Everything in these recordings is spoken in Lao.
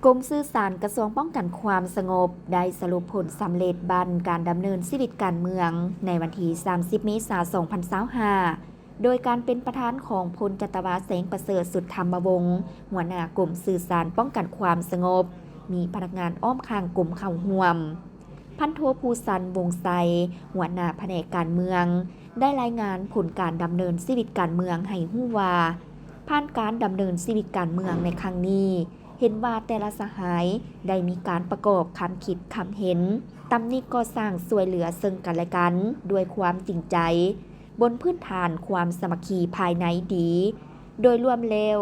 ກົມສື່ສານກະຊວງປ້ອງກັນຄວາມສະຫງົບ ໄດ້ສະຫຼຸບຜົນສຳເລັດບັ້ນການດຳເນີນຊີວິດການເມືອງ ໃນວັນທີສາມສິບ ເມສາ ສອງພັນຊາວຫ້າ ໂດຍການເປັນປະທານຂອງພົນຈັດຕະວາ ແສງປະເສີດ ສຸດທຳມະວົງ ຫົວໜ້າກົມສື່ສານປ້ອງກັນຄວາມສະຫງົບ, ມີພະນັກງານອ້ອມຂ້າງກົມເຂົ້າຮ່ວມ. ພັນໂທ ພູສັນ ວົງໄຊ ຫົວໜ້າພະແນກການເມືອງ ໄດ້ລາຍງານຜົນການດຳເນີນຊີວິດການເມືອງໃຫ້ຮູ້ວ່າ, ຜ່ານການດຳເນີນຊີວິດການເມືອງໃນຄັ້ງນີ້ ເຫັນວ່າແຕ່ລະສະຫາຍໄດ້ມີການປະກອບຄຳຄິດຄຳເຫັນ, ຕຳໜິກໍ່ສ້າງ, ຊ່ວຍເຫຼືອເຊິ່ງກັນແລະກັນດ້ວຍຄວາມຈິງໃຈ, ບົນພື້ນຖານຄວາມສາມັກຄີພາຍໃນດີ. ໂດຍລວມແລ້ວ,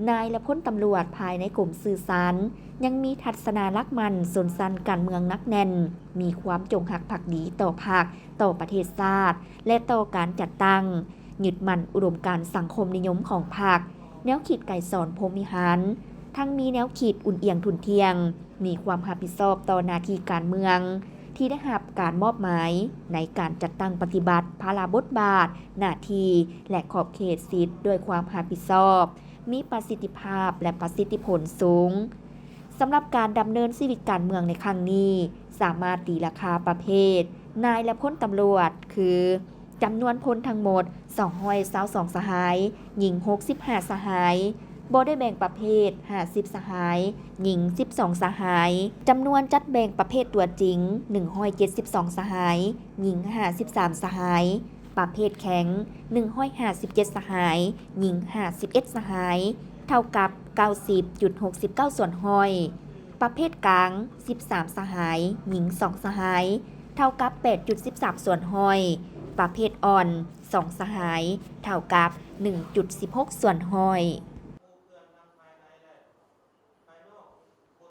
ນາຍ ແລະ ພົນຕຳຫຼວດພາຍໃນກົມສື່ສານ ຍັງມີທັດສະນະຫຼັກໝັ້ນຊົນຊັ້ນການເມືອງໜັກແໜ້ນ, ມີຄວາມຈົງຮັກພັກດີຕໍ່ພັກ, ຕໍ່ປະເທດຊາດ ແລະ ຕໍ່ການຈັດຕັ້ງ, ຍຶດໝັ້ນອຸດົມການສັງຄົມນິຍົມຂອງພັກ, ແນວຄິດໄກສອນພົມວິຫານ, ທັງມີແນວຄິດອຸ່ນອຽງທຸ່ນທ່ຽງ, ມີຄວາມຮັບຜິດຊອບຕໍ່ໜ້າທີ່ການເມືອງ ທີ່ໄດ້ຮັບການມອບໝາຍໃນການຈັດຕັ້ງປະຕິບັດພາລະບົດບາດ, ໜ້າທີ່ ແລະ ຂອບເຂດສິດດ້ວຍຄວາມຮັບຜິດຊອບ, ມີປະສິດທິພາບ ແລະ ປະສິດທິຜົນສູງ. ສຳລັບການດຳເນີນຊີວິດການເມືອງໃນຄັ້ງນີ້ ສາມາດຕີລາຄາປະເພດນາຍ ແລະ ພົນຕຳຫຼວດ ຄື ຈຳນວນພົນທັງໝົດ ສອງຮ້ອຍຊາວສອງສະຫາຍ, ຍິງ ຫົກສິບຫ້າສະຫາຍ, ບໍ່ໄດ້ແບ່ງປະເພດ ຫ້າສິບສະຫາຍ, ຍິງ ສິບສອງສະຫາຍ, ຈຳນວນຈັດແບ່ງປະເພດຕົວຈິງ ໜຶ່ງຮ້ອຍເຈັດສິບສອງສະຫາຍ, ຍິງ ຫ້າສິບສາມສະຫາຍ, ປະເພດແຂງ ໜຶ່ງຮ້ອຍຫ້າສິບເຈັດສະຫາຍ, ຍິງ ຫ້າສິບເອັດສະຫາຍ, ເທົ່າກັບ ເກົ້າສິບຈຸດຫົກສິບເກົ້າສ່ວນຮ້ອຍ. ປະເພດກາງ ສິບສາມສະຫາຍ, ຍິງ ສອງສະຫາຍ, ເທົ່າກັບ ແປດຈຸດສິບສາມສ່ວນຮ້ອຍ. ປະເພດອ່ອນ ສອງສະຫາຍ, ເທົ່າກັບ ໜຶ່ງຈຸດສິບຫົກສ່ວນຮ້ອຍ.